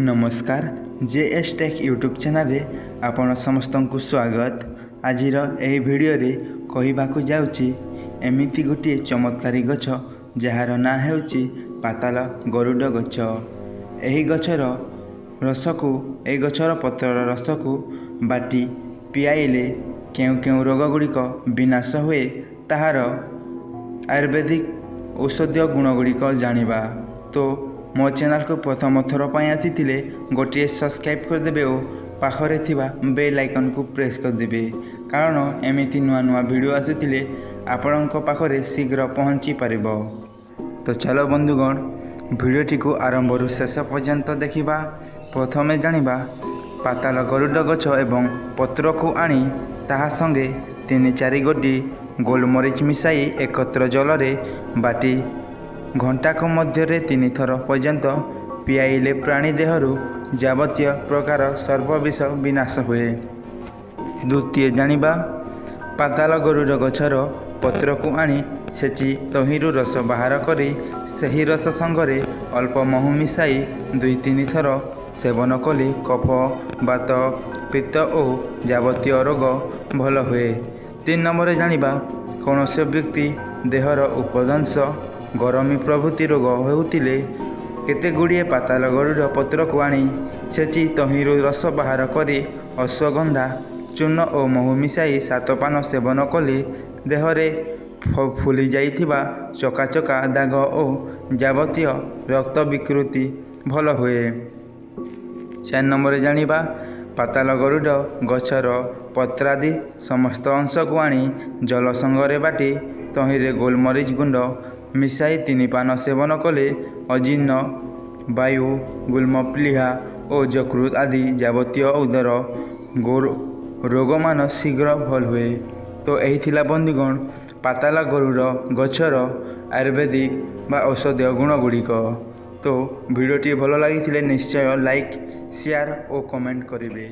ନମସ୍କାର, J S take YouTube ଚ୍ୟାନେଲରେ ଆପଣ ସମସ୍ତଙ୍କୁ ସ୍ୱାଗତ। ଆଜିର ଏହି ଭିଡ଼ିଓରେ କହିବାକୁ ଯାଉଛି ଏମିତି ଗୋଟିଏ ଚମତ୍କାରୀ ଗଛ, ଯାହାର ନାଁ ହେଉଛି ପାତାଳ ଗରୁଡ଼ ଗଛ। ଏହି ଗଛର ରସକୁ, ଏହି ଗଛର ପତ୍ରର ରସକୁ ବାଟି ପିଆଇଲେ କେଉଁ କେଉଁ ରୋଗ ଗୁଡ଼ିକ ବିନାଶ ହୁଏ, ତାହାର ଆୟୁର୍ବେଦିକ ଔଷଧୀୟ ଗୁଣ ଗୁଡ଼ିକ ଜାଣିବା। ତ ମୋ ଚ୍ୟାନେଲକୁ ପ୍ରଥମ ଥର ପାଇଁ ଆସିଥିଲେ ଗୋଟିଏ ସବସ୍କ୍ରାଇବ୍ କରିଦେବେ ଓ ପାଖରେ ଥିବା ବେଲ୍ ଆଇକନ୍କୁ ପ୍ରେସ୍ କରିଦେବେ, କାରଣ ଏମିତି ନୂଆ ନୂଆ ଭିଡ଼ିଓ ଆସୁଥିଲେ ଆପଣଙ୍କ ପାଖରେ ଶୀଘ୍ର ପହଞ୍ଚି ପାରିବ। ତ ଚାଲ ବନ୍ଧୁଗଣ, ଭିଡ଼ିଓଟିକୁ ଆରମ୍ଭରୁ ଶେଷ ପର୍ଯ୍ୟନ୍ତ ଦେଖିବା। ପ୍ରଥମେ ଜାଣିବା ପାତାଳ ଗରୁଡ଼ ଗଛ ଏବଂ ପତ୍ରକୁ ଆଣି ତାହା ସଙ୍ଗେ ତିନି ଚାରି ଗୋଟି ଗୋଲମରିଚ ମିଶାଇ ଏକତ୍ର ଜଳରେ ବାଟି ଘଣ୍ଟାକ ମଧ୍ୟରେ ତିନିଥର ପର୍ଯ୍ୟନ୍ତ ପିଆଇଲେ ପ୍ରାଣୀ ଦେହରୁ ଯାବତୀୟ ପ୍ରକାର ସର୍ବବିଷ ବିନାଶ ହୁଏ। ଦ୍ୱିତୀୟ ଜାଣିବା ପାତାଳ ଗରୁଡ଼ ଗଛର ପତ୍ରକୁ ଆଣି ଛେଚି ତହିଁରୁ ରସ ବାହାର କରି ସେହି ରସ ସଙ୍ଗରେ ଅଳ୍ପ ମହୁ ମିଶାଇ ଦୁଇ ତିନି ଥର ସେବନ କଲେ କଫ, ବାତ, ପିତ୍ତ ଓ ଯାବତୀୟ ରୋଗ ଭଲ ହୁଏ। ତିନି ନମ୍ବରରେ ଜାଣିବା କୌଣସି ବ୍ୟକ୍ତି ଦେହର ଉପଦଂଶ, ଗରମୀ ପ୍ରଭୃତି ରୋଗ ହେଉଥିଲେ କେତେ ଗୁଡ଼ିଏ ପାତାଳ ଗରୁଡ଼ ପତ୍ରକୁ ଆଣି ଛେଚି ତହିଁରୁ ରସ ବାହାର କରି ଅଶ୍ୱଗନ୍ଧା ଚୂର୍ଣ୍ଣ ଓ ମହୁ ମିଶାଇ ସାତ ପାନ ସେବନ କଲେ ଦେହରେ ଫୁଲି ଯାଇଥିବା ଚକା ଚକା ଦାଗ ଓ ଯାବତୀୟ ରକ୍ତ ବିକୃତି ଭଲ ହୁଏ। ଚାରି ନମ୍ବରରେ ଜାଣିବା ପାତାଳ ଗରୁଡ଼ ଗଛର ପତ୍ରାଦି ସମସ୍ତ ଅଂଶକୁ ଆଣି ଜଳ ସଙ୍ଗରେ ବାଟି ତହିଁରେ ଗୋଲମରିଚ ଗୁଣ୍ଡ ମିଶାଇ ତିନି ପାନ ସେବନ କଲେ ଅଜୀର୍ଣ୍ଣ, ବାୟୁ, ଗୁଳ୍ମ, ପ୍ଳୀହା ଓ ଯକୃତ ଆଦି ଯାବତୀୟ ଉଦର ରୋଗମାନ ଶୀଘ୍ର ଭଲ ହୁଏ। ତ ଏହି ଥିଲା ବନ୍ଧୁଗଣ ପାତାଳ ଗରୁଡ଼ ଗଛର ଆୟୁର୍ବେଦିକ ବା ଔଷଧୀୟ ଗୁଣ ଗୁଡ଼ିକ। ତ ଭିଡ଼ିଓଟି ଭଲ ଲାଗିଥିଲେ ନିଶ୍ଚୟ ଲାଇକ୍, ସେୟାର ଓ କମେଣ୍ଟ କରିବେ।